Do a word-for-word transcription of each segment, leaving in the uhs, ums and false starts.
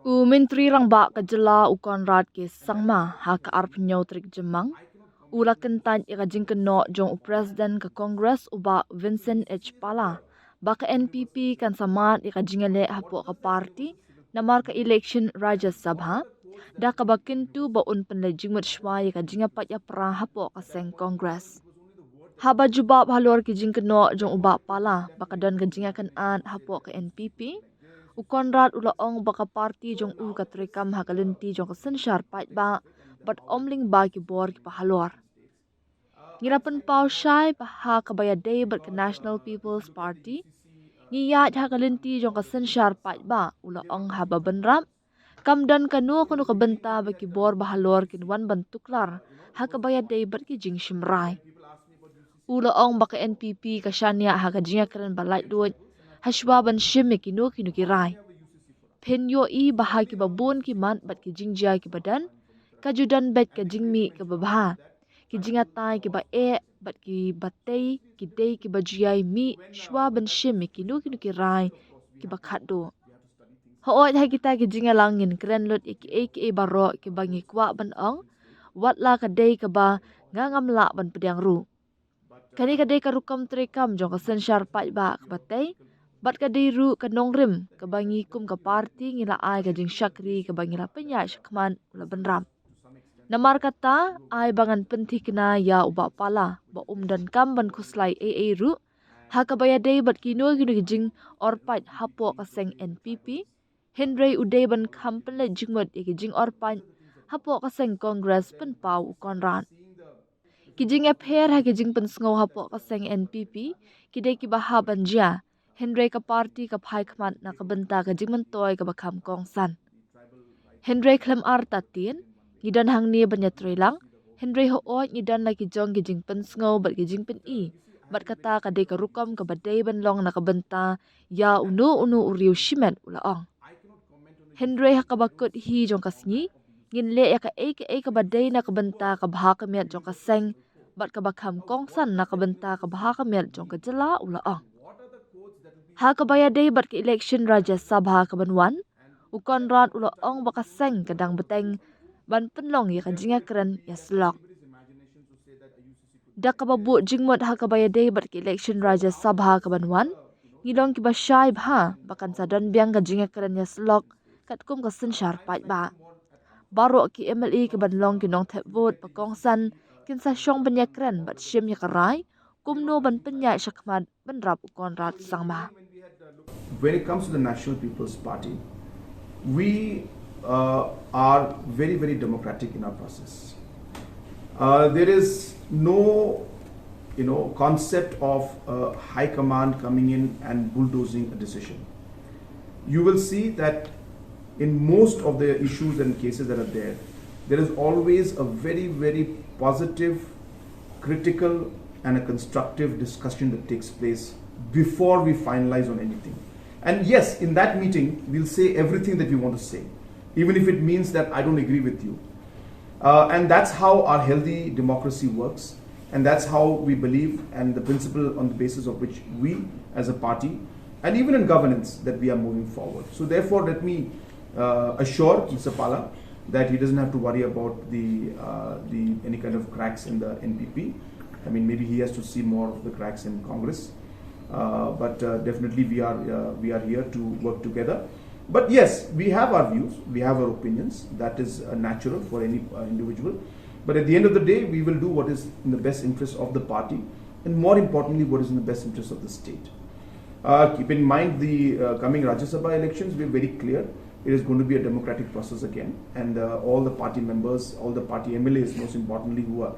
U Myntri Rangbah ka jylla u Conrad K Sangma ha ka arphew tarik Jymmang u la kyntait ïa ka jingkynnoh jong u President ka Congress u Bah Vincent H Pala ba ka N P P kan sa mad ïa ka jingïaleh hapoh ka party namar ka election Rajya Sabha da kaba kyntu ba un pynleit jingmut shuwa ïa ka jingïapait ïapra hapoh ka seng Congress. Haba jubab halor ki jingkynnoh jong u Bah Pala ba ka don ka jingïakynad hapoh ka N P P, u Conrad u la ong ba ka party jong u ka treikam ha ka lynti jong ka synshar paidbah bad ym lyngba ki bor kiba halor. Ngi la pynpaw shai ba ha kaba ïadei bad ka National People's Party, ngi ïaid ha ka lynti jong ka synshar paidbah, u la ong ha ba bynrap. Kam don kano kano ka bynta ba ki bor ba halor kin wan ban tuklar ha kaba ïadei bad ki jingshim rai. U la ong ba ka N P P ka shaniah ha ka jingïakren ba laitluid ha shuwa ban shim ïa kino kino ki rai. Phin ïohi ba ha kiba bun ki mat bad ki jingjia kiba don, ka ju don beit ka jingmih kaba bha. Ki jingïatai kiba eh bad kiba tei ki dei kiba ju ïai mih shuwa ban shim ïa kino kino ki rai kiba khatduh. Hooid, ha kita ki jingïalang ngin kren lut ïa kiei kiei baroh kiba ngi kwah ban ong, wat la ka dei kaba nga ngam lah ban pdiang ruh. Kane ka dei ka rukom treikam jong ka synshar paidbah kaba tei bad ka dei ruh ka nongrim kaba ngi kum ka party ngi la ai ka jingshakri kaba ngi la pynïaid shakhmat, u la bynrap. Namar kata, ai ba ngan pynthikna ïa u Bah Pala ba um donkam ban khuslai ei ei ruh ha kaba ïadei bad kino kino ki jingorpait hapoh ka seng N P P, hynrei u dei ban kham pynleit jingmut ïa ki jingorpait hapoh ka seng Congress, pynpaw u Conrad. Ki jingïapher ha ki jingpynsngew hapoh ka seng N P P ki dei kiba hap ban jia, hynrei ka party ka phai khmat na ka bynta ka jingmyntoi kaba kham kongsan. Hynrei khlem artatien, ngi don hangne ban ïatreilang, hynrei hooid ngi don la ki jong ki jingpynsngew bad ki jingpyni, bad kata ka dei ka rukom kaba dei ban long na ka bynta ïa uno uno u riew shimet, u la ong. Hynrei ha kaba kut hi jong ka sngi, ngin leh ïa kaei kaei kaba dei na ka bynta ka bha ka miat jong ka seng bad kaba kham kongsan na ka bynta ka bha ka miat jong ka jylla, u la ong. Ha kaba ïadei bad ka election Rajya Sabha kaban wan, u Conrad u la ong ba ka seng ka dang bteng ban pynlong ïa ka jingïakren ïasyllok. Da kaba buh jingmut ha kaba ïadei bad ka election Rajya Sabha kaban wan, ngi long kiba shai bha ba kan sa don biang ka jingïakren ïasyllok katkum ka synshar paidbah. Baroh ki M L A kiban long ki nongthep vote ba kongsan kin sa shong ban ïakren bad shim ïa ka rai kumno ban pynïaid shakhmat, bynrap u Conrad Sangma. When it comes to the National People's Party, we uh, are very, very democratic in our process. Uh, there is no, you know, concept of a high command coming in and bulldozing a decision. You will see that in most of the issues and cases that are there, there is always a very, very positive, critical, and a constructive discussion that takes place before we finalize on anything. And yes, in that meeting, we'll say everything that we want to say, even if it means that I don't agree with you. Uh, and that's how our healthy democracy works. And that's how we believe, and the principle on the basis of which we, as a party, and even in governance, that we are moving forward. So, therefore, let me uh, assure Mister Pala that he doesn't have to worry about the, uh, the any kind of cracks in the N P P. I mean, maybe he has to see more of the cracks in Congress. Uh, but uh, definitely, we are uh, we are here to work together. But yes, we have our views, we have our opinions. That is uh, natural for any uh, individual. But at the end of the day, we will do what is in the best interest of the party, and more importantly, what is in the best interest of the state. Uh, keep in mind the uh, coming Rajya Sabha elections, we're very clear. It is going to be a democratic process again, and uh, all the party members, all the party M L As, most importantly, who are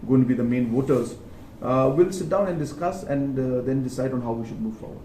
going to be the main voters, uh, will sit down and discuss and uh, then decide on how we should move forward.